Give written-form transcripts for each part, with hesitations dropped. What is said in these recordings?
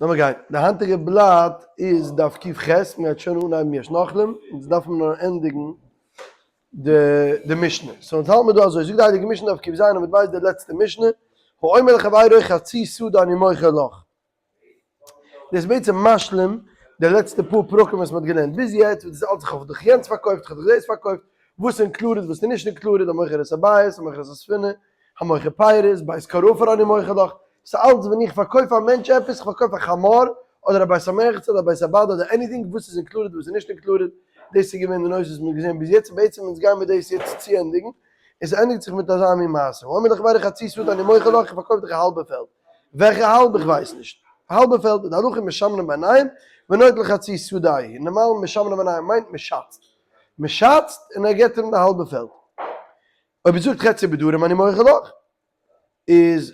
לאמיר גיין, די היינטיגע בלאט איז דף ק"ח, מען גייט שוין אנהייבן יש נוחלין, אונז דארפן נאר ענדיגן די די משנה, so אונז האלט מיר דא אזוי, זאגט די הייליגע משנה דף ק"ז עמוד ב' די לעצטע משנה, האומר לחבירו חצי שדה אני מוכר לך. דאס איז בעצם משלים די לעצטע פאר פרקים וואס מען האט געלערנט ביז יעצט, וואס דאס אלץ איך האב דיך יענץ פארקויפט, איך האב דיך דאס פארקויפט, וואס איז included וואס איז נישט included, המוכר את הבית, המוכר את הספינה, המוכר פירות, בית כור עפר אני מוכר לך, ס'אלץ ווען איך פארקויף א מענטש עפעס, איך פארקויף א חמור, אדער א בית המרחץ אדער א בית הבד אדער anything וואס איז included וואס איז נישט included, דאס איז געווען די נושא וואס מ'האט געזען ביז יעצט און בעצם אונז גיימיר דאס יעצט צוענדיגן, און ס'ענדיגט זיך מיט אזא מין מעשה, האומר לחבירו חצי שדה אני מוכר לך, איך פארקויף דיך א האלבע פעלד, וועלכע האלב איך ווייס נישט, א האלבע פעלד איז די הלכה משמנין ביניהם ונוטל חצי שדה, נארמאל משמנין ביניהם מיינט מ'שאצט, מ'שאצט און ער געבט אים די האלבע פעלד. אויב ער זאגט חצי בדרום אני מוכר לך, איז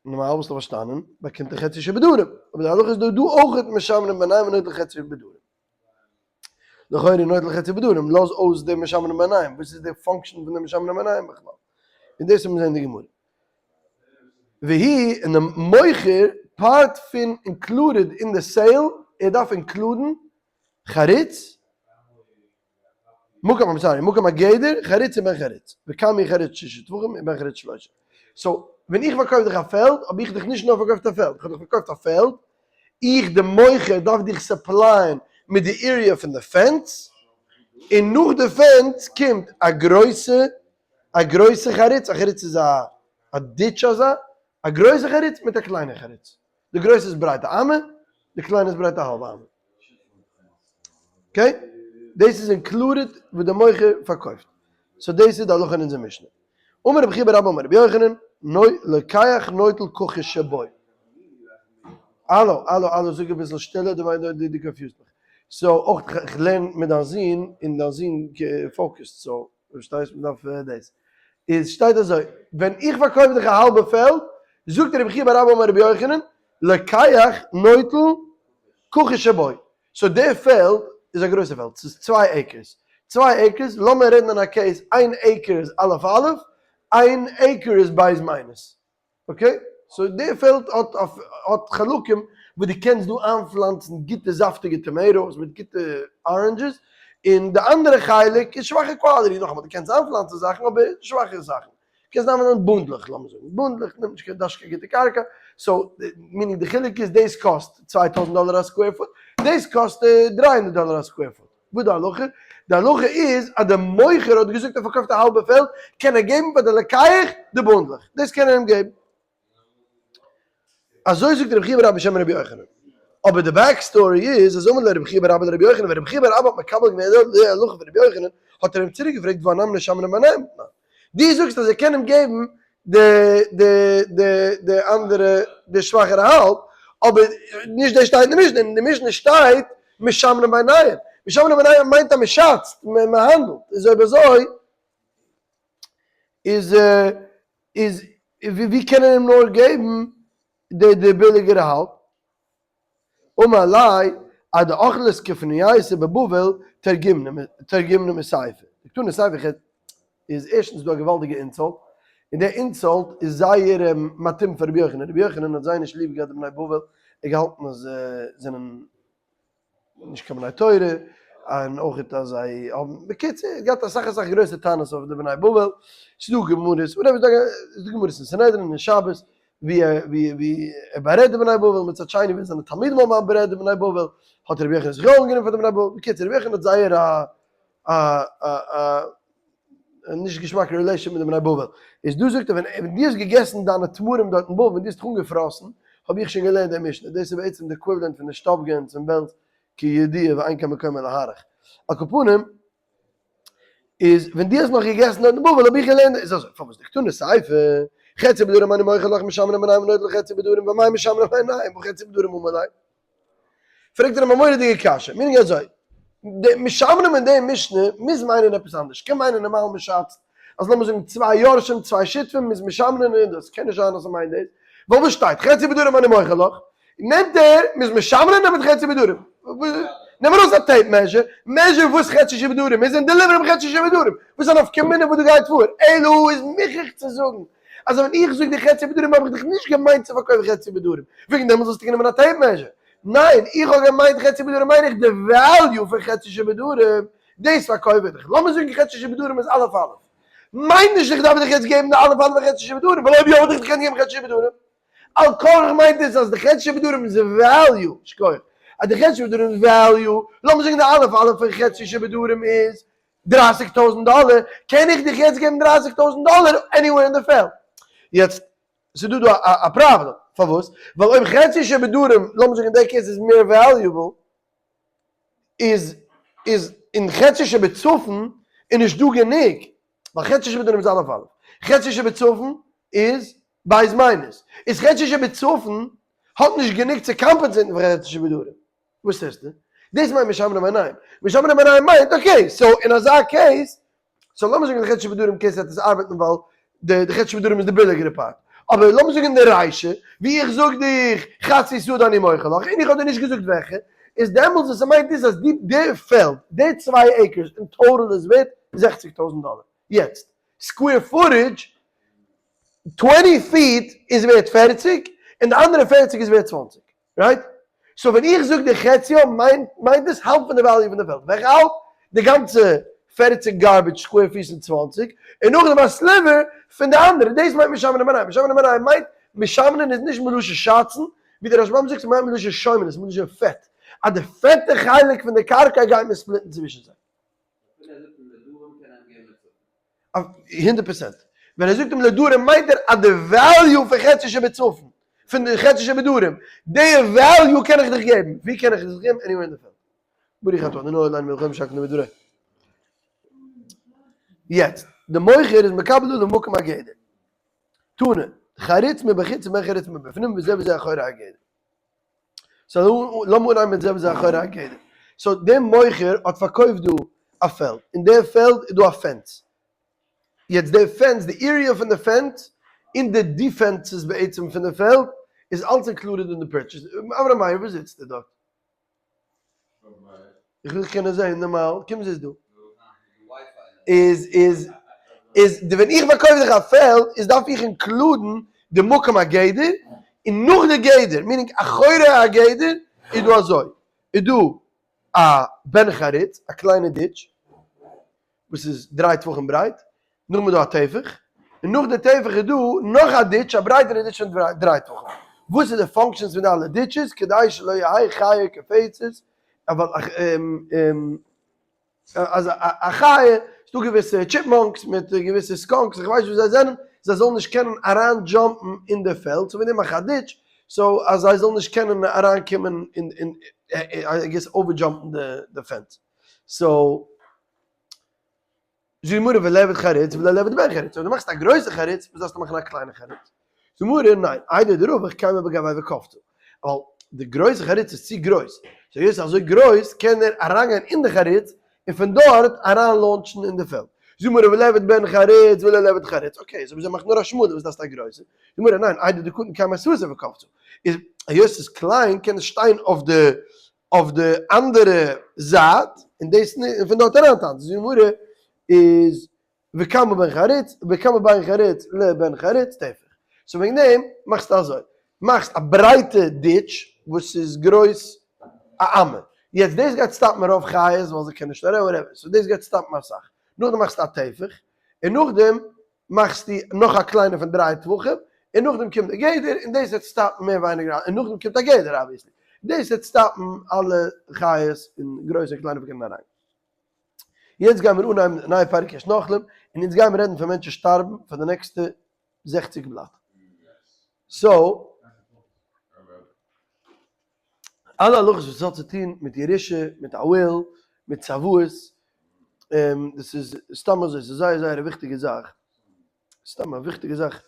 נארמאל וואלסטו פארשטאנען, באקומט ער חצי שבדרום, אבער די הלכה איז דא דא אויכעט משמרים בעיניים ונוטל חצי בדרום. לכאורה נוטל חצי בדרום, לאז אויס די משמרים בעיניים, וואס איז די function פון די משמרים בעיניים בכלל? און דאס וועט מען זען אין די גמרא. והיא, און די מוכר, part פון included אין די sale, ער דארף include ן חריץ, מקום, I'm sorry, מקום הגדר, חריץ ובן חריץ, וכמה חריץ שישה טפחים ובן חריץ שלושה. so, ווען איך פארקויף דיך א פעלד, האב איך דיך נישט נאר פארקויפט א פעלד, איך האב דיך פארקויפט א פעלד, איך די מוכר דארף דיך supply ען מיט די area פון די fence, און נאך די fence קומט א גרויסע, א גרויסע חריץ, א חריץ איז א א ditch אזא, א גרויסע חריץ מיט א קליינע חריץ. די גרויסע איז ברייט א אמה, די קליינע איז ברייט א האלבע אמה. okay? דאס איז included וואס די מוכר פארקויפט. so דאס איז די הלכה אין אונזער משנה. אמר רבי חייא בר אבא אמר רבי יוחנן, לוקח נוטל כחוש שבו. אלא, אלא, אלא, זאג אביסל שטילער, דו ווייסט דו confuse ט מיך. so אויך איך לערן מיט דיין זון, און דיין זון focus ט, so פארשטייסט מ'דארף דאס. איז שטייט אזוי, ווען איך פארקויף דיך א האלבע פעלד, זאגט רבי חייא בר אבא אמר רבי יוחנן, לוקח נוטל כחוש שבו. so די פעלד איז א גרויסע פעלד, ס'איז צוויי acres. צוויי acres, לאמיר רעדן אין א case, איין acre איז א' א', איין acre איז בית minus. okay? so די פעלד האט האט חלקים וואס דו קענסט דא איינפלאנצן גוטע זאפטיגע tomatoes מיט גוטע oranges, און די אנדערע חלק איז שוואכע quality, נאכאמאל דו קענסט איינפלאנצן זאכן אבער שוואכע זאכן, קענסט איינפלאנצן בונדלעך לאמיר זאגן, בונדלעך נעמט נישט קיין דארפסט קיין גוטע קרקע, so meaning די חילוק איז דאס קאסט 2000 דאלער א square foot, דאס קאסט 300 דאלער א square foot. וואס די הלכה? די הלכה איז אז די מוכר האט געזאגט ער פארקויפט א האלבע פעלד, קען ער געבן פאר די לוקח די בונדלעך, דאס קען ער אים געבן. אזוי זאגט רבי חייא בר אבא בשם רבי יוחנן. אבער די back story איז אז אמר ליה רבי חייא בר אבא לרבי יוחנן, ווען רבי חייא בר אבא האט מקבל געווען די הלכה פון רבי יוחנן, האט ער אים צוריק געפרעגט והא אנן משמרין ביניהם תנן. דו זאגסט אז ער קען אים געבן די די די די אנדערע די שוואכערע האלב, אבער נישט דאס שטייט אין די משנה, אין די משנה שטייט משמרין ביניהם, משמרין ביניהם מיינט אז מען שאצט, מען האנדלט, איז אויב אזוי איז איז ווי קען ער אים נאר געבן די די ביליגערע האלב? אמר ליה אדאכלת כפנייתא בבבל תרגימנא מסיפא. דקתני סיפא ח איז ערשטנס דא א געוואלדיגע insult, און דער insult איז זייער מתאים פאר רבי יוחנן, רבי יוחנן האט זייער נישט ליב געהאט די בני בבל, ער האט געהאלטן אז זיי זענען נישט קיין בני תורה, און אויך אז זיי האבן, בקיצור ער האט געהאט אסאך אסאך גרויסע טענות אויף די בני בבל, ס'איז דא גמרות, whatever, ס'איז דא גמרות אין סנהדרין און שבת, ווי ער ווי ווי ער בארעדט די בני בבל, מצד שני ווען זיינע תלמידים האבן בארעדט די בני בבל, האט רבי יוחנן זיך יא אנגענומען פאר די בני בבל, בקיצור רבי יוחנן האט זייער א א א א נישט געשמאקע relation מיט די בני בבל, איז דא זאגט ער ווען ווען דו האסט געגעסן דיינע תמרים דארט אין בבל, ווען דו האסט דיך אנגעפראסן, האב איך שוין געלערנט די משנה, דאס איז בעצם די equivalent פון די שטאפגענז אין בעלז כידוע ואין כאן מקומו להאריך. על כל פנים, איז ווען דו האסט נאך געגעסן דארט אין בבל האב איך געלערנט איז אזוי פארוואס דקתני סיפא חצי בדרום אני מוכר לך משמרין ביניהם ונוטל חצי בדרום ואמאי משמרין ביניהם וחצי בדרום אמר ליה פרעגט ער אים א מורא'דיגע קשיא meaning אזוי די משמרים אין די משנה מוז מיינען עפעס אנדערש קען מיינען נארמאל מ'שאצט אז לאמיר זאגן צוויי יורשים צוויי שותפים מוז משמרין און דאס קען נישט זיין אז ס'מיינט דאס ווייל וואס שטייט חצי בדרום אני מוכר לך נעמט ער, מ'איז משמרין נעמט חצי בדרום. נעם ארויס א tape measure, measure וואס חצי שבדרום איז און deliver אים חצי שבדרום. וואס איז א נפקא מינה וואס דא גייט פאר? אלא איז מוכרח צו זאגן. אז ווען איך זאג דיר חצי בדרום האב איך דיך נישט געמיינט צו פארקויפן חצי בדרום, וועגן דעמאלטס האסטו גענומען א tape measure. ניין, איך האב געמיינט חצי בדרום מיין איך די value פון חצי שבדרום, דאס פארקויף איך דיך. לאמיר זאגן חצי שבדרום איז אלף אלף. מיינט נישט איך דארף דיך יעצט געבן די אלף אלף פון חצי שבדרום, ווייל אויב יא וואלט איך דיך געקענט געבן חצי שבדרום. על כרחך מיינט עס אז די חצי שבדרום איז value, שכוח, אז די חצי שבדרום איז value, לאמיר זאגן די אלף אלף פון חצי שבדרום איז 30,000 דאלער, קען איך דיך יעצט געבן 30,000 דאלער anywhere אין די פעלד. יעצט, ס'איז דא דא א פראבלעם, פארוואס? ווייל אויב חצי שבדרום, לאמיר זאגן אין די case איז מער valuable, איז איז אין חצי שבצפון איז נישט דא גענוג, ווייל חצי שבדרום איז אלף אלף, חצי שבצפון איז בית minus, איז חצי שבצפון האט נישט גענוג צו compensate ן פאר חצי שבדרום. וואס טוסטו? דאס מיינט משמרים עיניים. משמרים עיניים מיינט okay, so אין אזא case, so לאמיר זאגן די חצי שבדרום case וועט עס ארבעטן ווייל די די חצי שבדרום איז די ביליגערע part. אבער לאמיר זאגן די רישא, ווי איך זאג דיך חצי שדה אני מוכר לך, און איך האב דיר נישט געזאגט וועלכע, איז דעמאלטס וואס ס'מיינט איז אז די די פעלד, די צוויי acres אין total איז ווערט 60,000 דאלער. יעצט, square footage, 20 feet איז ווערט 40, און די אנדערע 40 איז ווערט 20. Right? So ווען איך זאג די חציו מיינט מיינט עס האלב פון די value פון די פעלד. וועלכע האלב? די גאנצע 40 garbage square feet און 20, און נאכדעם א sliver פון די אנדערע. דאס מיינט משמרין עיניים. משמרין עיניים מיינט, משמרין איז נישט מלשון שאצן, ווי דער רשב"ם זאגט, ס'מיינט מלשון שומן, עס איז מלשון פעט. אז די פעטע חלק פון די קרקע גייט מען split ן צווישן זיי. אפילו ער זאגט אים לדרום קען ער אים געבן לצפון. 100%. ווען ער זאגט אים לדרום מיינט ער אז די value פון חצי שבצפון, פון די חצי שבדרום, די value קען איך דיך געבן. ווי קען איך דיך געבן? Anywhere אין די פעלד. ברוך אתה אדוני אלוהינו מלך העולם שהכל נהיה בדברו. יעצט, די מוכר איז מקבל עליו מקום הגדר. תנא, חריץ מבחוץ ובן חריץ מבפנים וזה וזה אחורי הגדר. So לאמיר אנהייבן מיט זה וזה אחורי הגדר. So דער מוכר האט פארקויפט דא א פעלד, אין דער פעלד איז דא א fence. יעצט דער fence, די area פון די fence, און די defenses בעצם פון די פעלד, איז אלץ included אין די purchase. אברהם מאיר, וואו זיצט ער דארט? איך וויל קענען זעהן נארמאל, קום זיץ דא. איז איז איז די ווען איך פארקויף דיך א פעלד איז דארף איך include ן די מקום הגדר און נאך די גדר, meaning אחורי הגדר איז דא אזוי, איז דא א בן חריץ, א קליינע ditch, וואס איז 3 טפחים ברייט, נאכדעם איז דא א טפח, און נאך די טפח איז דא נאך א ditch, א ברייטערע ditch פון 3 טפחים. וואס איז די functions פון די אלע ditches? כדי שלא יהא חיה קופצת, אבל אז א חיה, ס'דא געוויסע chipmunks מיט געוויסע skunks, איך ווייס נישט וואס זיי זענען, זיי זאלן נישט קענען אריין jump ן אין די פעלד, so וועגן דעם מאך א ditch, so אז זיי זאלן נישט קענען אריין קומען און I guess over jump ן די fence. So זאגט די גמרא וליעבד חריץ ולא ליעבד בן חריץ, אויב דו מאכסט א גרויסע חריץ, וואס דארפסטו מאכן א קליינע חריץ? זאגט די גמרא ניין, איידי דרווח קיימא בגויה וקפצה, ווייל די גרויסע חריץ איז צו גרויס, so היות ס'איז אזוי גרויס קען ער אריינגיין אין די חריץ און פון דארט אריין launch ן אין די פעלד. זאגט די גמרא וליעבד בן חריץ ולא ליעבד חריץ, okay, so וויאזוי מאכט נאר א שמאלע, וואס דארפסטו א גרויסע? זאגט די גמרא ניין, איידי דקטין קיימא אסתתיה וקפצה, איז היות ס'איז קליין קען עס שטיין אויף די אויף די אנדערע זייט, און דאס און פון דארט אריין טאנצן. זאגט די גמרא איז וכמה בן חריץ, וכמה בין חריץ לבן חריץ טפח. So וועגן דעם מאכסטו אזוי, מאכסט א ברייטע ditch וואס איז גרויס א אמה. יעצט דאס גייט stop ן רוב חיות ווייל זיי קענען נישט אריין whatever, so דאס גייט stop ן אסאך. נאכדעם מאכסטו א טפח, און נאכדעם מאכסטו נאך א קליינע פון 3 טפחים, און נאכדעם קומט די גדר, און דאס וועט stop ן מער ווייניגער, און נאכדעם קומט א גדר obviously. דאס וועט stop ן אלע חיות און גרויסע און קליינע וואס קומען אריין. יעצט גייען מיר אנהייבן א נייע פרק יש נוחלים, און אונז גייען מיר רעדן פון מענטשן שטארבן פאר די נעקסטע 60 בלאט. So, אלע הלכות וואס האט צו טון מיט ירושה, מיט א will, מיט צוואות, דאס איז סתם אזוי, ס'איז זייער זייער א וויכטיגע זאך, סתם א וויכטיגע זאך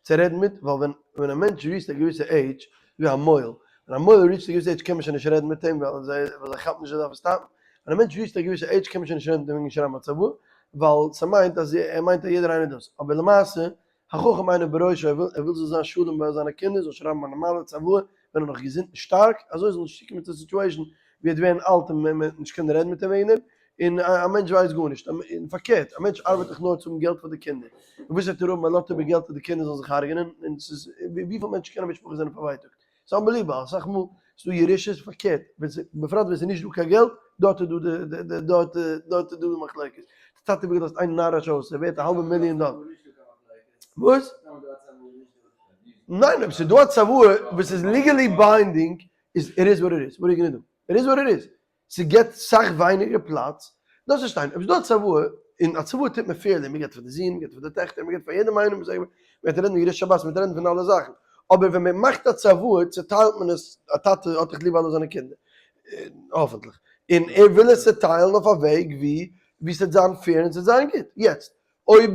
צו רעדן מיט, ווייל ווען ווען א מענטש reach ט א געוויסע עידזש, ווי א מוהל, ווען א מוהל reach ט א געוויסע עידזש קען מען שוין נישט רעדן מיט אים ווייל זיי ווייל זיי כאפן נישט זיי דארפן stop ן, ווען א מענטש reach ט א געוויסע עידזש קען מען שוין נישט רעדן מיט אים וועגן שרייבן א צוואה, ווייל ס'מיינט אז ער מיינט אז יעדער איינער דאס, אבער למעשה, החכם עיניו בראשו, ער וויל ער וויל זאל זיין שלום ביי זיינע קינדער, זאל שרייבן א נארמאלע צוואה ווען ער נאך געזונט און שטארק, אזוי זאל נישט צוקומען צו א situation ווי ער וועט ווערן אלט און מען וועט נישט קענען רעדן מיט אים וועגן דעם. און א מענטש ווייסט גארנישט, און פארקערט, א מענטש ארבעט דאך נאר צו האבן געלט פאר די קינדער, און וואס וועט ער האבן ער לאזט איבער געלט אז די קינדער זאלן זיך הרג'נען, און ס'איז, וויפיל מענטשן קענען משפחות זענען פארווייטאגט, ס'איז unbelievable, אסאך מאל ס'איז דא ירושות, פארקערט, ווען ס'איז, בפרט ווען ס'איז נישט דא קיין געלט, דארט איז דא די, די, דארט, דארט איז דא די מחלוקת, די טאטע האט איבערגעלאזט איין נאריש הויז, ס'איז ווערט א האלבע מיליאן דאלער. וואס? ניין, אויב ס'איז דא א צוואה וואס איז legally binding, איז it is what it is, what are you gonna do? It is what it is. ס'געט סאך ווייניגער פלאץ, דארפסט פארשטיין, אויב ס'דא א צוואה, און א צוואה טוט מען fairly, מ'געט פאר די זין, מ'געט פאר די טעכטער, מ'געט פאר יעדעם איינעם, מ'וועט רעדן יראת שבת, מ'וועט רעדן פון אלע זאכן, אבער ווען מ'מאכט א צוואה צעטיילט מען עס, א טאטע האט דאך ליב אלע זיינע קינדער, האפענטליך, און ער וויל עס צעטיילן אויף א וועג ווי ווי ס'וועט זיין fair און ס'וועט זיין גוט, יעצט, אויב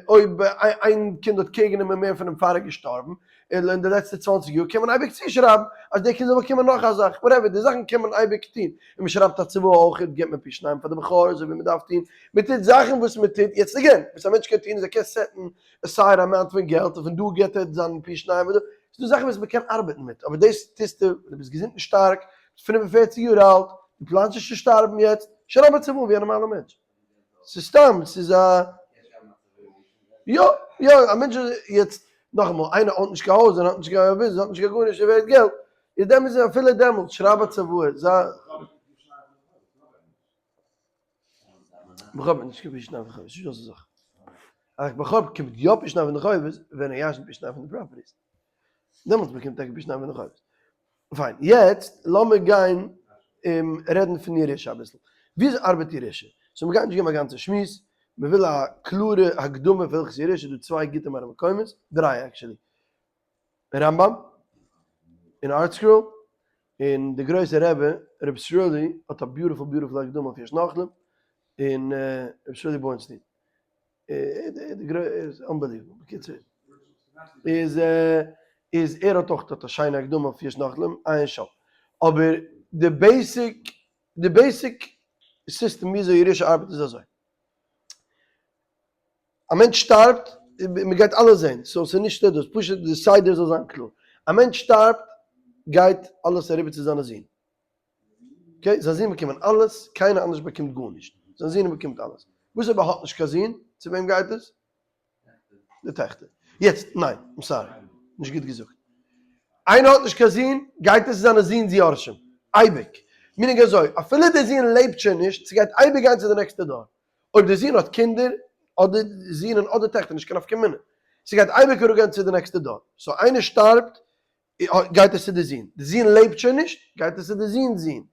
אויב איין קינד האט care גענומען מער פון אים פאר ער איז געשטארבן, אין די לעצטע 20 יאר, קען מען אייביג צושרייבן אז דער קינד זאל באקומען נאך א זאך, whatever, די זאכן קען מען אייביג טון, און מען שרייבט א צוואה אויך, גיבט מען פי שניים פאר די בכור אזוי ווי מען דארף טון, מען טוט זאכן וואס מען טוט, יעצט again, וואס א מענטש קען טון איז ער קען set ן aside amount פון געלט און פון דא גיבט ער זיין פי שניים, ס'איז דא זאכן וואס מען קען ארבעטן מיט, אבער דאס טוסטו ווען דו ביסט געזונט און שטארק, ביסט 45 יאר אלט, דו פלאנסט נישט צו שטארבן יעצט, שרייב א צוואה ווי א נארמאלער מענטש. ס'איז סתם, ס'איז א, יא, יא, א מענטש איז, יעצט, נאכאמאל, איינער האט נישט קיין הויז, און האט נישט קיין ביזנעס, האט נישט קיין גארנישט, ער ווערט געלט, איז דעמאלטס, אפילו דעמאלטס, שרייב א צוואה, זיי. בכור נישט קיין פי שניים פון חובות, נישט דאס איז זאך. א בכור באקומט יא פי שניים פון די חובות, ווען ער ירש'נט פי שניים פון די properties. דעמאלטס באקומט ער פי שניים פון די חובות. פיין, יעצט לאמיר גיין רעדן פון ירושה אביסל. וויאזוי ארבעט ירושה? So מ'גייט נישט געבן א גאנצע שמועס, מ'וויל א קלארע הקדמה פון הלכות ירושה, דא צוויי גוטע מראה מקומות, דריי actually. רמב"ם, און ארטסקרול, און די גרויסע רבי, רבי סרולי, האט א beautiful beautiful הקדמה אויף יש נחלים, און רבי סרולי בורנסטין. איז unbelievable, בקיצור. איז איז ער האט אויך דארט א שיינע הקדמה אויף יש נחלים, עיין שם. אבער די basic, די basic system וויאזוי ירושה ארבעט איז אזוי. א מענטש שטארבט, מען גייט אלעס זען, so ס'איז נישט דאס, פשוט די סדר זאל זיין קלאר. א מענטש שטארבט, גייט אלעס אריבער צו זיינע זין. Okay, זיין זון באקומען אלעס, קיינער אנדערש באקומט גארנישט. זיין זון באקומט אלעס. וואס אויב ער האט נישט קיין זון? צו וועם גייט עס? די טעכטער. יעצט, ניין, I'm sorry, נישט גוט געזאגט. איינער האט נישט קיין זון, גייט עס צו זיינע זון'ס יורשים. אייביג. meaning אזוי, אפילו דער זון לעבט שוין נישט, ס'גייט אייביג גיין צו די נעקסטע דור. אויב דער זון האט קינדער, אדער זונען אדער טעכטער, נישט קיין נפקא מינה. ס'גייט אייביג אראפגיין צו די נעקסטע דור. So איינער שטארבט, גייט עס צו די זון. די זון לעבט שוין נישט, גייט עס צו די זון'ס זון.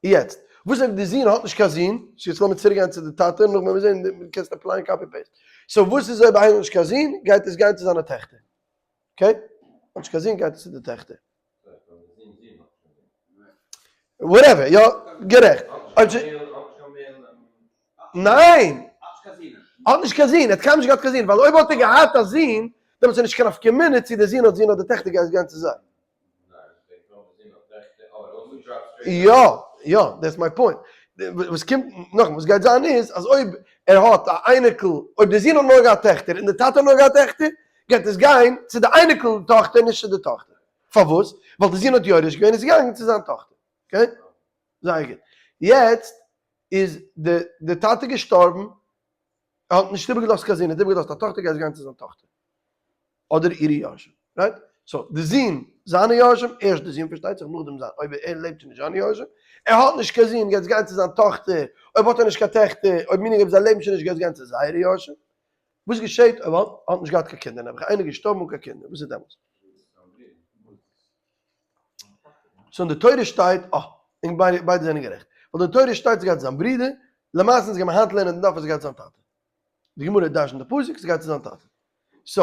יעצט, וואס אויב די זון האט נישט קיין זון? So יעצט לאמיר צוריק גיין צו די טאטע, נאכדעם וועלן מיר זען, דו קענסט apply ען copy paste. So וואס איז אויב איינער האט נישט קיין זון, גייט עס גיין צו זיינע טעכטער. Okay? האט נישט קיין זון גייט עס צו די טעכטער. Whatever, יא, גערעכט. ניין! האט נישט קיין זון, ער האט קיינמאל נישט געהאט קיין זון, ווייל אויב האט ער געהאט א זון, דעמאלטס איז נישט קיין נפקא מינה צו דער זון האט זון אדער טעכטער גייט עס גיין צו זיי. יא, יא, that's my point. וואס קומט, נאכאמאל, וואס גייט זיין איז, אז אויב ער האט א אייניקל, אויב דער זון האט נאר געהאט טעכטער און דער טאטע האט נאר געהאט טעכטער, גייט עס גיין צו די אייניקל טאכטער נישט צו די טאכטער. פארוואס? ווייל די זון האט יורש געווען איז געגאנגען צו זיין טאכטער. Okay? זייער גוט. יעצט איז די די טאטע געשטארבן, ער האט נישט איבערגעלאזט קיין זון, ער האט איבערגעלאזט א טאכטער, גייט עס גיין צו זיין טאכטער. אדער אירע יורשים. Right? So, די זון, זיינע יורשים, ערשט די זון פארשטייט זיך, נאכדעם זיין, אויב ער לעבט שוין נישט זיינע יורשים, ער האט נישט קיין זון, גייט עס גיין צו זיין טאכטער, אויב האט ער נישט קיין טעכטער, אויב meaning אויב זיי לעבן שוין נישט גייט עס גיין צו זייערע יורשים. וואס געשעט אויב ער האט נישט געהאט קיין קינדער, נעבעך איינער געשטארבן אן קיין קינדער, וואס איז דעמאלטס? So אין די תורה שטייט, אה, און ביידע זענען גערעכט, ווייל אין די תורה שטייט ס'גייט צו זיין ברודער, למעשה אונז גיימער היינט לערנען דף אז ס'גייט צו זיין טאטע. די גמרא דרש'נט די פסוק ס'גייט צו זיין טאטע. So,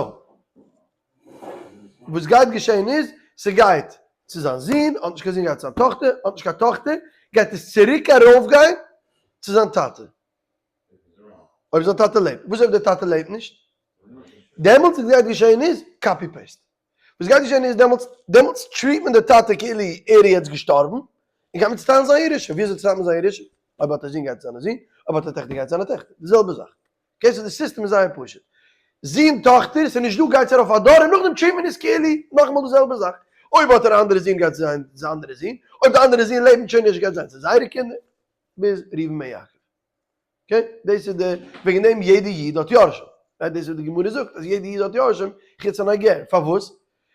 וואס גייט געשען איז, ס'גייט צו זיין זון, האט נישט קיין זון גייט צו זיין טאכטער, האט נישט קיין טאכטער, גייט עס צוריק ארויפגיין צו זיין טאטע. אויב זיין טאטע לעבט. וואס אויב דער טאטע לעבט נישט? דעמאלטס וואס גייט געשען איז, copy paste. וואס גייט געשען איז דעמאלטס, דעמאלטס treat מען די טאטע כאילו ער איז יעצט געשטארבן, און גייט מען צוטיילן זיין ירושה. ווי אזוי צוטיילט מען זיין ירושה? אויב האט ער זון גייט צו זיינע זון, אויב האט ער טעכטער גייט צו זיינע טעכטער. די זעלבע זאך. Okay, so די סיסטעם איז זייער פשוט. זון טאכטער, ס'איז נישט דא גייט ארויף א דור און נאכדעם treat מען עס כאילו נאכאמאל די זעלבע זאך. אויב האט ער א אנדערע זון גייט צו זיין אנדערע זון, אויב די אנדערע זון לעבן שוין נישט גייט זיין צו זייערע קינדער. ביז ראובן בן יעקב. Okay, דאס איז די, וועגן דעם יעדע איד האט יורשים. Right, דאס איז וואס די גמרא זאגט, אז יעדע איד האט יורשים, חוץ פון א גר. פארוואס?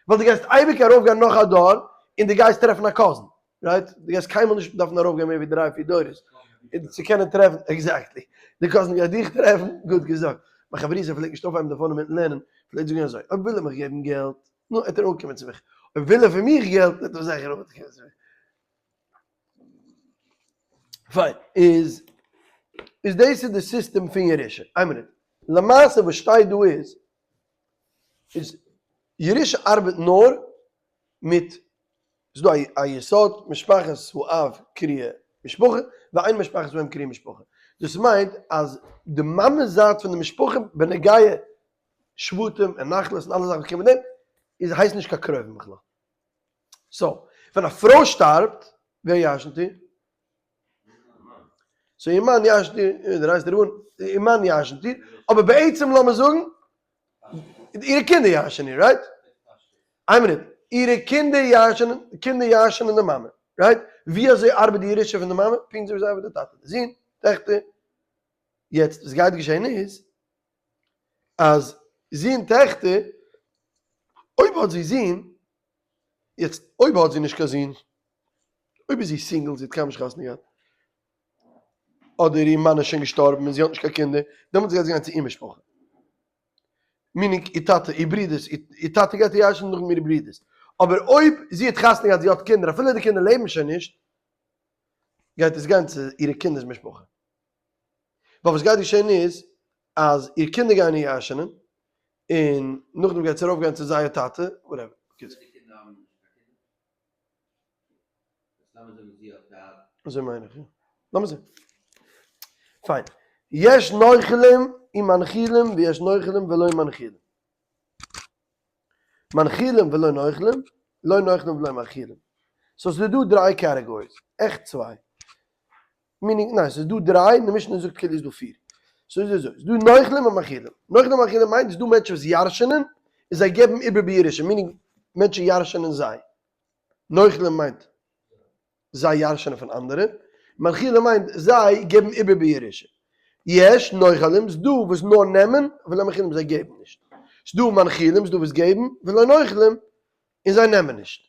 ווייל דו גייסט אייביג ארויפגיין נאך א דור, און דו גייסט טרעפן א cousin. Right? דו גייסט קיינמאל נישט דארפן ארויפגיין מער ווי דריי פיר דורות, און צו קענען טרעפן, exactly, די cousin גייט דיך טרעפן, גוט געזאגט. מיין חברותא פלעגט נישט אויפהייבן די phone אינמיטן לערנען, פלעגט זאגן אזוי, אויב וויל ער מיך געבן געלט, נו, עט ער אנקומען צו מיך, אויב וויל ער פון מיך געלט, וועט ער זיכער אנקומען צו מיך. פיין, איז איז דאס איז די סיסטעם פון ירושה. איין מינוט. למעשה וואס שטייט דא איז, איז ירושה ארבעט נאר מיט, ס'איז דא א יסוד משפחת האב קרויה משפחה, ואין משפחת האם קרויה משפחה. דאס מיינט אז די מאמע זייט פון די משפחה בנוגע שבטים און נחלות און אלע זאכן וואס קומען מיט דעם, איז הייסט נישט קיין קרובים בכלל. So, ווען א פרוי שטארבט, ווער ירשנ'ט איר? So איר מאן ירשנ'ט איר, דער הייסט דער אן, איר מאן ירשנ'ט איר, אבער בעצם לאמיר זאגן, אירע קינדער ירש'ענען איר, right? איין מינוט, אירע קינדער ירש'ענען, קינדער ירש'ענען די מאמע, right? ווי אזוי ארבעט די ירושה פון די מאמע? פונקט אזוי ווי עס ארבעט די טאטע, די זון, טעכטער. יעצט וואס גייט געשען איז, אז זון טעכטער, אויב האט זי זון, יעצט אויב האט זי נישט קיין זון, אויב איז זי single, זי האט קיינמאל נישט חתונה געהאט, אדער איר מאן איז שוין געשטארבן און זי האט נישט קיין קינדער, דעמאלטס גייט זי גיין צו איר משפחה. Meaning איר טאטע, איר ברודערס, איר טאטע גייט איר ירש'ן נאכדעם אירע ברודערס. אבער אויב זי האט חתונה געהאט, זי האט קינדער, אפילו די קינדער לעבן שוין נישט, גייט עס גיין צו אירע קינדער'ס משפחה. ווייל וואס גייט געשען איז, אז איר קינדער גייען איר ירש'ענען, און נאכדעם גייט זי ארויפגיין צו זייער טאטע, whatever. אזוי מיין איך, יא. לאמיר זען. פיין. יש נוחלים ומנחילים ויש נוחלים ולא מנחילים. מנחילים ולא נוחלים, לא נוחלים ולא מנחילים. So ס'איז דא דריי categories. עכט צוויי. Meaning, ניין, ס'איז דא דריי, און די משנה זאגט כאילו איז דא פיר. So איז אזוי, ס'איז דא נוחלים און מנחילים. נוחלים און מנחילים מיינט ס'איז דא מענטשן וואס ירש'ענען און זיי געבן איבער בירושה, meaning מענטשן ירש'ענען זיי. נוחלים מיינט זיי ירש'ענען פון אנדערע, מנחילים מיינט זיי געבן איבער בירושה. יש נוחלים, ס'איז דא וואס נאר נעמען, ולא מנחילים זיי געבן נישט. ס'איז דא מנחילים, ס'איז דא וואס געבן, ולא נוחלים, און זיי נעמען נישט.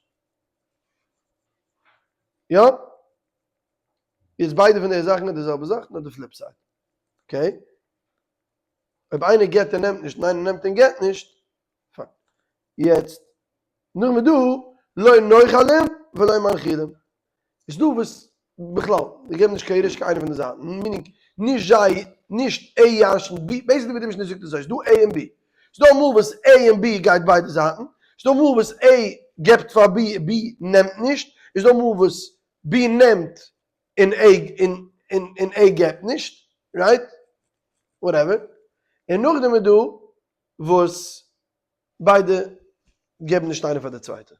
יא? איז ביידע פון די זאכן איז די זעלבע זאך נאר די flip side. Okay? אויב איינער געבט און נעמט נישט און איינער נעמט און געבט נישט, פיין. יעצט, נאכדעם איז דא לא נוחלים ולא מנחילים. איז דא וואס בכלל זיי געבן נישט קיין ירושה קיין איינע פון די זייטן, meaning נישט זיי, נישט A ירש'נט B, basically ווי די משנה זאגט אזוי, ס'איז דא A און B, ס'איז דא אמאל וואס A און B גייט ביידע זייטן, ס'איז דא אמאל וואס A געבט פאר B און B נעמט נישט, איז דא אמאל וואס B נעמט און A און A געבט נישט, right? Whatever. און נאכדעם איז דא וואס ביידע געבן נישט איינער פאר די צווייטע.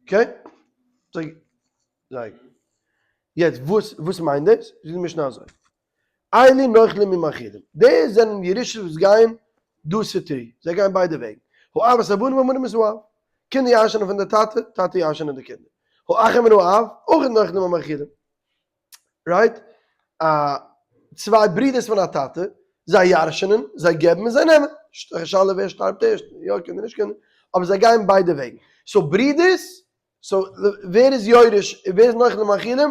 Okay? זייער גוט. יעצט וואס וואס מיינט דאס? זאגט די משנה אזוי. אלו נוחלים ומנחילים. די זענען ירושות וואס גייען דא סתרי. זיי גייען ביידע וועגן. האב את הבנים והבנים את האב. קינדער ירש'ענען פון די טאטע, טאטע ירש'ענען די קינדער. האחים מן האב, אויך נוחלים ומנחילים. Right? א צוויי ברידערס פון א טאטע, זיי ירש'ענען, זיי געבן און זיי נעמען. נישט קיין שאלה ווער שטארבט ערשט, יא קינדער נישט קינדער, אבער זיי גייען ביידע וועגן. So ברידערס, so ווער איז יורש, ווער איז נוחלים ומנחילים?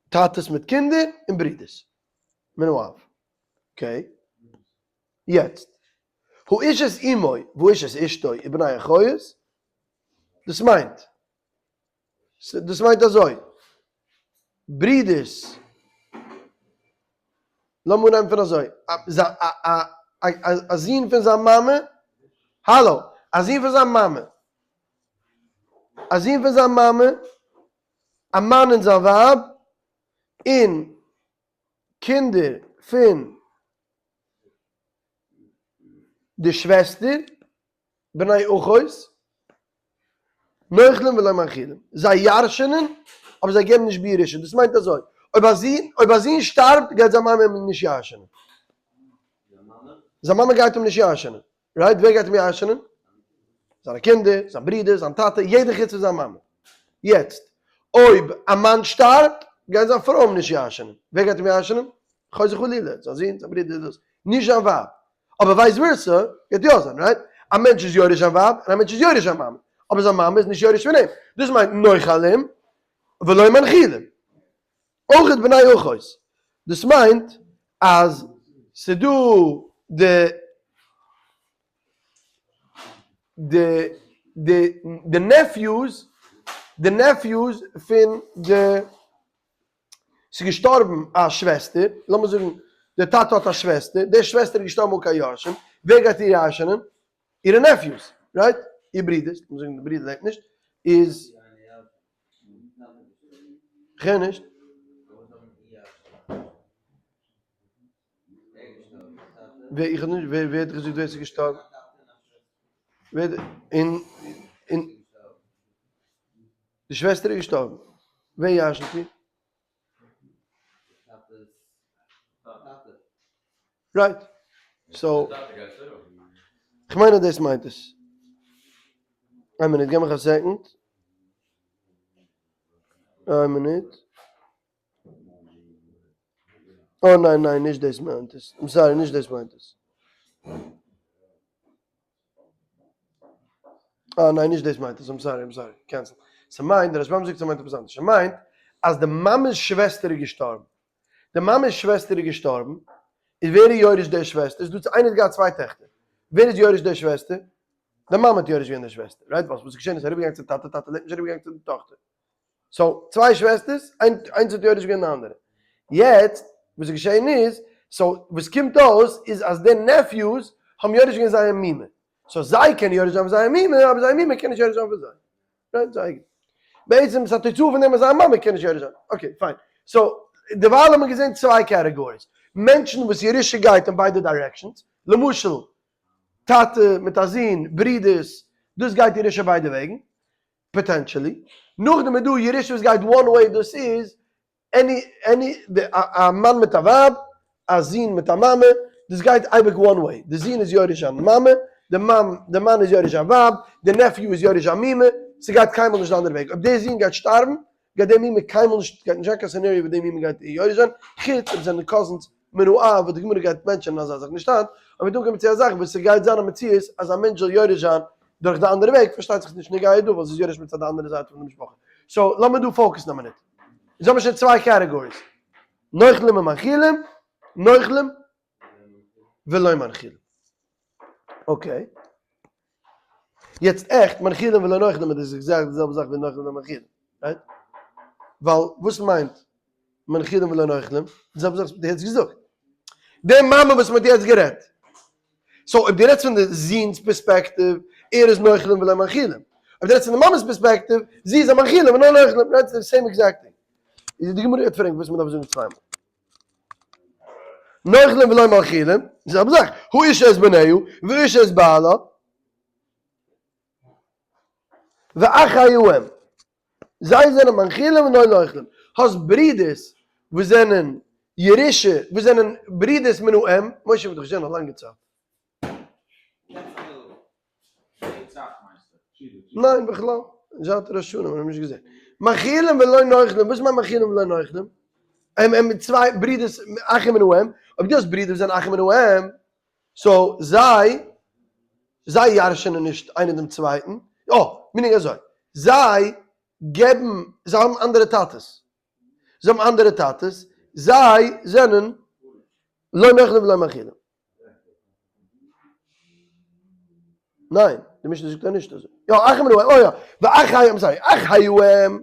טאטעס מיט קינדער און ברידערס. מן האב. Okay. יעצט, האיש את אמו והאיש את אשתו ובני אחיות, דאס מיינט, דאס מיינט אזוי, ברידערס, לאמיר אנהייבן פון אזוי, א זון פון זיין מאמע, האלא, א זון פון זיין מאמע, א זון פון זיין מאמע, א מאן און זיין ווייב, און קינדער פון די שוועסטער, בני אחות, נוחלים ולא מנחילים, זיי ירש'ענען אבער זיי געבן נישט בירושה, דאס מיינט אזוי, אויב א זון, אויב א זון שטארבט גייט זיין מאמע אים נישט ירש'ענען. זיין מאמע גייט אים נישט ירש'ענען, right? ווער גייט אים ירש'ענען? זיינע קינדער, זיין ברודער, זיין טאטע, יעדער חוץ פון זיין מאמע. יעצט, אויב א מאן שטארבט, גייט זיין פרוי אים נישט ירש'ענען, ווער גייט אים ירש'ענען? חוזר חלילה, זיין זון, זיין ברודער, דאס, נישט זיין ווייב. אבער vice versa גייט יא זיין, right? א מענטש איז יורש זיין ווייב, און א מענטש איז יורש זיין מאמע, אבער זיין מאמע איז נישט יורש פון אים. דאס מיינט נוחלים ולא מנחילים. אויך בני אחות. דאס מיינט אז ס'דא די די די די nephews, די nephews פון די, ס'איז געשטארבן א שוועסטער, לאמיר זאגן די טאטע האט א שוועסטער, די שוועסטער איז געשטארבן אן קיין יורשים, ווער גייט איר ירש'ענען? אירע nephews, right? איר ברודערס, לאמיר זאגן די ברודער לעבט נישט, איז. כ'הער נישט. ווער איך האב נישט ווער ווער האט געזאגט ווער ס'איז געשטארבן? ווער און און די שוועסטער איז געשטארבן, ווער ירש'נט איר? Right, so כ'מיין אז דאס מיינט עס. איין מינוט, געב מיך א second. איין מינוט. אה ניין ניין נישט דאס מיינט עס. I'm sorry נישט דאס מיינט עס. אה ניין נישט דאס מיינט עס, I'm sorry I'm sorry, cancel. ס'מיינט, דער רשב"ם זאגט ס'מיינט עפעס אנדערש. ס'מיינט אז די מאמע'ס שוועסטער איז געשטארבן. די מאמע'ס שוועסטער איז געשטארבן, איז ווער איז יורש די שוועסטער? איז דא איינער האט געהאט צוויי טעכטער, ווער איז יורש די שוועסטער? די מאמע האט יורש געווען די שוועסטער, right? ווייל וואס איז געשען איז אריבערגעגאנגען צום טאטע, טאטע לעבט נישט אריבערגעגאנגען צו די טאכטער. So צוויי שוועסטערס, איינס האט יורש געווען די אנדערע. יעצט וואס איז געשען איז, so וואס קומט אויס איז אז די nephews האבן יורש געווען זייער מומע. So זיי קענען יורש זיין פון זייער מומע, אבער זייער מומע קען נישט יורש זיין פון זיי. Right? זייער גוט. בעצם איז א תוצאה פון דעם אז זיין מאמע קען נישט יורש זיין. Okay, פיין. So, דערווייל האבן מיר געזען צוויי categories. מענטשן וואס ירושה גייט אין ביידע directions. למשל, טאטע מיט א זון, ברודערס, דאס גייט ירושה ביידע וועגן. Potentially. נאכדעם איז דא ירושה וואס גייט one way דאס איז any any א מאן מיט א ווייב, א זון מיט א מאמע, דאס גייט אייביג one way, די זון איז יורש זיין מאמע, די מאן די מאן איז יורש זיין ווייב, די nephew איז יורש זיין מומע, ס'גייט קיינמאל נישט די אנדערע וועג, אויב די זון גייט שטארבן גייט די מומע קיינמאל נישט, גייט נישט זיין קיין scenario וואס די מומע גייט איר יורש זיין, חוץ אויב זענען cousins מן האב וואס די גמרא גייט מענטשענען אזא זאך נישט היינט, אבער דא קומט צו א זאך וואס ס'גייט זיין א מציאות אז א מענטש זאל יורש זיין דורך די אנדערע וועג, פארשטייט זיך נישט נוגע דא ווייל זי איז יורש מצד די אנדערע זייט פון די משפחה. So לאמיר דא focus ן א מינוט. אונז האבן שוין צוויי categories, נוחלים ומנחילים, נוחלים ולא מנחילים. Okay. יעצט עכט, מנחילים ולא נוחלים איז exact די זעלבע זאך ווי נוחלים ולא מנחילים, right? ווייל וואס מיינט מנחילים ולא נוחלים? די זעלבע זאך וואס מ'האט יעצט געזאגט. די מאמע וואס מ'האט יעצט גערעדט. So אויב דו רעדסט פון די זוהן'ס פערספעקטיוו, ער איז נוחלים ולא מנחילים. אויב דו רעדסט פון די מאמע'ס פערספעקטיוו, זי איז א מנחילים ולא נוחלים, right? ס'איז די same exact thing. איז די גמרא גייט פרעגן וואס מ'דארף זאגן צוויי מאל. נוחלים ולא מנחילים, די זעלבע זאך, האשה את בניה והאשה את בעלה, ואחי האם, זיי זענען מנחילים ולא נוחלים, האסט ברידערס וואס זענען ירושה, וואס זענען ברידערס מן האם, משה וועט דיך זען א לאנגע צייט. ניין בכלל, זייט ראש השנה האב איך נישט געזען. מנחילים ולא נוחלים, וואס מיינט מנחילים ולא נוחלים? הם צוויי ברידערס אחים מן האם, אויב דו האסט ברידער וואס זענען אחים מן האם, so זיי זיי ירש'ענען נישט איינער דעם צווייטן, יא, meaning אזוי, זיי געבן, זיי האבן אנדערע טאטעס, זיי האבן אנדערע טאטעס, זיי זענען לא נוחלים ולא מנחילים. ניין, די משנה זאגט דאך נישט אזוי. יא, אחים מן האם, אוי יא, ואחי, I'm sorry, אחי האם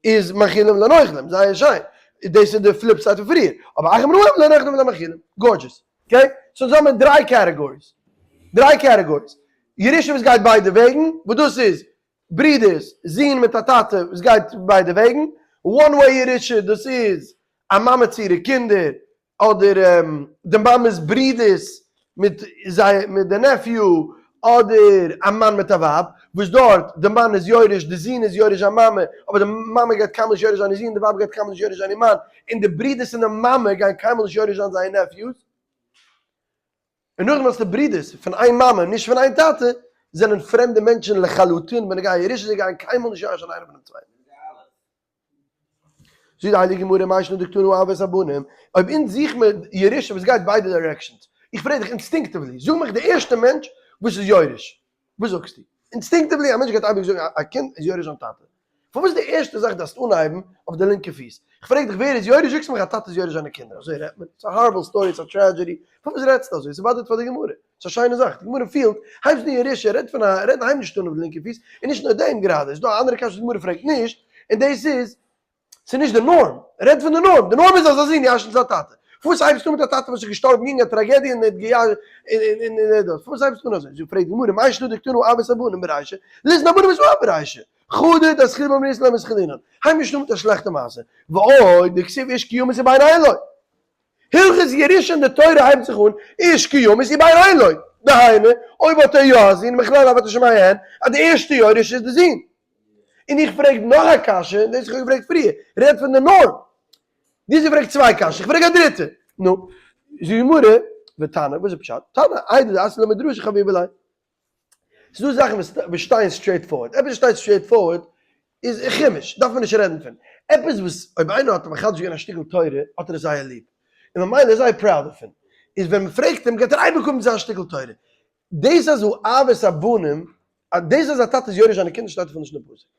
איז מנחילים ולא נוחלים, זייער שיין. דאס איז די flip side פון פריער. אבער אחים מן האם לא נוחלים ולא מנחילים. Gorgeous. Okay? So אונז האבן דריי categories. דריי categories. ירושה וואס גייט ביידע וועגן, וואס דאס איז ברידערס, זון מיט א טאטע וואס גייט ביידע וועגן. One way ירושה, דאס איז א מאמע צו אירע קינדער, אדער די מאמע'ס ברידערס מיט זיי מיט די nephew, אדער א מאן מיט א ווייב, וואס דארט די מאן איז יורש, די זון איז יורש זיין מאמע, אבער די מאמע גייט קיינמאל נישט יורש זיין איר זון, די ווייב גייט קיינמאל נישט יורש זיין איר מאן, און די ברידערס און די מאמע גייען קיינמאל נישט יורש זיין זייער nephews. און נאכדעם האסטו ברידערס פון איין מאמע נישט פון איין טאטע, זענען פרעמדע מענטשן לחלוטין בנוגע ירושה, זיי גייען קיינמאל נישט יורש זיין איינער פונעם צווייטן. זאגט די הייליגע גמרא מאי שנא דקתני האב את הבנים, אויב אונז זוכן מיר ירושה וואס גייט ביידע directions, איך פרעג דיך instinctively, זאג מיך די ערשטע מענטש וואס איז יורש, וואס זאגסטו? instinctively א מענטש גייט אייביג זאגן א קינד איז יורש זיין טאטע. פארוואס די ערשטע זאך דארפסטו אנהייבן אויף די לינקע פיס? איך פרעג דיך ווער איז יורש זאגסטו מיך א טאטע איז יורש זיינע קינדער אזוי רעדט מען? ס'איז א horrible story ס'איז א tragedy פארוואס רעדסטו אזוי? ס'באדערט פאר די גמרא ס'איז א שיינע זאך די גמרא פילט הייבסט אן ירושה רעד פון א רעד הייב נישט אן אויף די לינקע פיס און נישט נאר דעם גראדע איז דא א אנדערע קשיא וואס די גמרא פרעגט נישט און דאס איז ס'איז נישט די norm, רעד פון די norm, די norm איז אז א זון ירש'נט זיין טאטע, פארוואס הייבסטו אן מיט א טאטע וואס איז געשטארבן יונג א טראגעדיע און האט און דאס, פארוואס הייבסטו אן אזוי, זאגט פרעגט די גמרא, מאי שנא דקתני אב את הבנים ברישא, ליתני הבנים את האב ברישא, חדא דאתחילו במנין לא מתחילינן, הייב נישט אן מיט א שלעכטע מעשה, ועוד דכתיב איש כי ימות ובן אין לו. הלכות ירושה אין די תורה הייבט זיך אן איש כי ימות ובן אין לו, דהיינו אויב האט ער יא א זון מכלל הוה שומע הן אז די ערשטע יורש איז די זון. און איך פרעג נאך א קשיא, און דאס איך האב געפרעגט פריער, רעד פון די norm. דו האסט געפרעגט צוויי קשיות, איך פרעג א דריטע. נו, זאגט די גמרא, ותנא, וואס איז פשט? תנא, איידי דאתי לה מדרשא חביבא ליה. ס'איז דא זאכן וואס שטייען straight forward, עפעס וואס שטייט straight forward איז אין חומש, דארף מען נישט רעדן פון. עפעס וואס אויב איינער האט מחדש געווען א שטיקל תורה האט ער עס זייער ליב, און ממילא איז זייער proud דערפון, איז ווען מ'פרעגט אים גייט ער אייביג האבן זיין שטיקל תורה. דאס אז הוא אב את הבנים, דאס אז א טאטע איז יורש זיינע קינדער שטייט אפילו נישט אין די פסוק.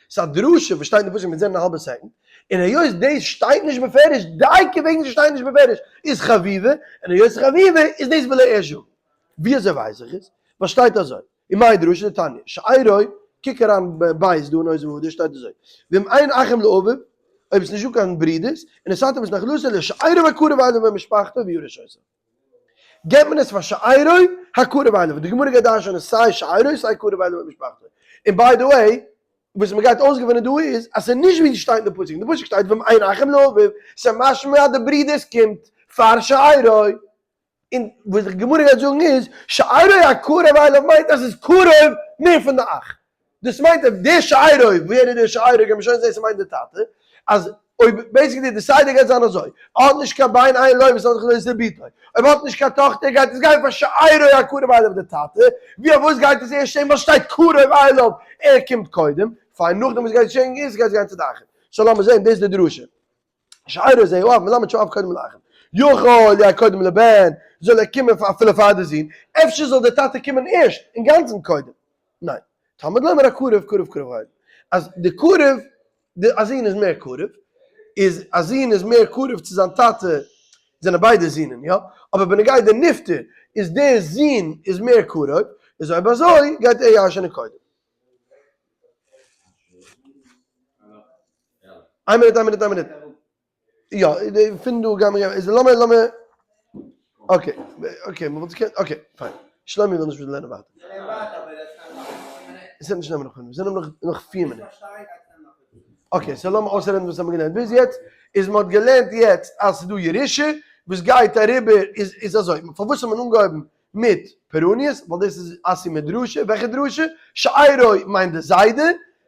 ס'איז א דרשה וואס שטייט אין די פסוק מיר זעען אין א האלבע second, און היות דאס שטייט נישט בפירוש, דייקא וועגן ס'שטייט נישט בפירוש איז חביבה, און היות ס'איז חביבה איז דאס וויל ער ערשט זאגן. ווי אזוי ווייס איך עס? ווייל שטייט אזוי, אין מיין דרשה דתניא, שארו, קוק אריין בית דא אין עוז והדר שטייט אזוי, ואם אין אחים לאביו, אויב עס איז נישטא קיין ברידערס, ונתתם את נחלתו לשארו הקרוב אליו ממשפחתו וירש אותה. געבט מען עס פאר שארו הקרוב אליו, די גמרא גייט דרש'נען סיי שארו סיי קרוב אליו ממשפחתו. און by the way, וואס מען גייט אויסגעפינען דא איז, אז ס'איז נישט ווי ס'שטייט אין די פסוק, אין די פסוק שטייט ואם אין אחים לאביו, ס'איז משמע אז די ברידערס קומט פאר שארו. און וואס די גמרא גייט זאגן איז, שארו הקרוב אליו מיינט אז ס'איז קרוב מער פון די אח. דאס מיינט אז דער שארו, ווער איז דער שארו, גייט מען שוין זען ס'מיינט די טאטע, אז אויב basically די סדר גייט זיין אזוי, האט נישט קיין בן אין לו ונתתם נחלתו לבתו, אויב האט נישט קיין טאכטער גייט עס גיין פאר שארו הקרוב אליו די טאטע, ווי אויף וואס גייט עס ערשט שטיין ווייל ס'שטייט קרוב אליו, ער קומט קודם, פיין נאכדעם וואס גייט געשען איז גייט עס גיין צו די אחים. so לאמיר זען, דאס איז די דרשה. שארו זה האב, מלמד שהאב קודם לאחים. יכול יהא קודם לבן, זאל ער קומען אפילו פאר די זון, אפשר זאל דער טאטע קומען ערשט, אינגאנצן קודם. ניין. תלמוד לומר הקרוב קרוב קרוב היה. אז די קרוב, די א זון איז מער קרוב, איז א זון איז מער קרוב צו זיין טאטע, זענען ביידע זונען, יא? אבער בנוגע די נפטר, איז דער זון איז מער קרוב, איז אויב אזוי גייט ער ירש'ענען קודם. איין מינוט, איין מינוט, איין מינוט. יא, פון דא גיימיר גיין, איז לאמיר, לאמיר, okay, okay, מ'וואלט געקענט, okay, פיין. שלומי וויל נישט מ'זאל לערנען ווייטער. עס וועט נישט נעמען נאך פינף, עס נעמט נאך נאך פיר מינוט. okay, so לאמיר אויסרעדן וואס האבן מיר געלערנט ביז יעצט, איז מ'האט געלערנט יעצט אז ס'איז דא ירושה וואס גייט אריבער, איז איז אזוי, פארוואס האט מען אנגעהויבן מיט פורעניות, ווייל דאס איז אתי מדרשה, וועלכע דרשה? שארו מיינט די זיידע,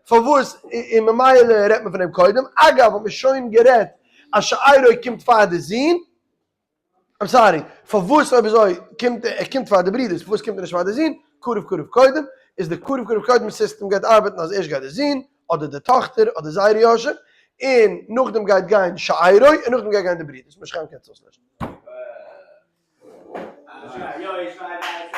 פארוואס און ממילא רעדט מען פון אים קודם, אגב האט מען שוין גערעדט אז שארו קומט פאר די זון, I'm sorry, פארוואס אויב אזוי קומט ער קומט פאר די ברידערס, פארוואס קומט ער נישט פאר די זון, קרוב קרוב קודם, איז די קרוב קרוב קודם סיסטעם גייט ארבעטן אז ערשט גייט די זון, אדער די טאכטער, אדער זייער יורשים, און נאכדעם גייט גיין שארו, און נאכדעם גייט גיין די ברידערס, משכם קענסט אויסלעשן. יא איך ווייס.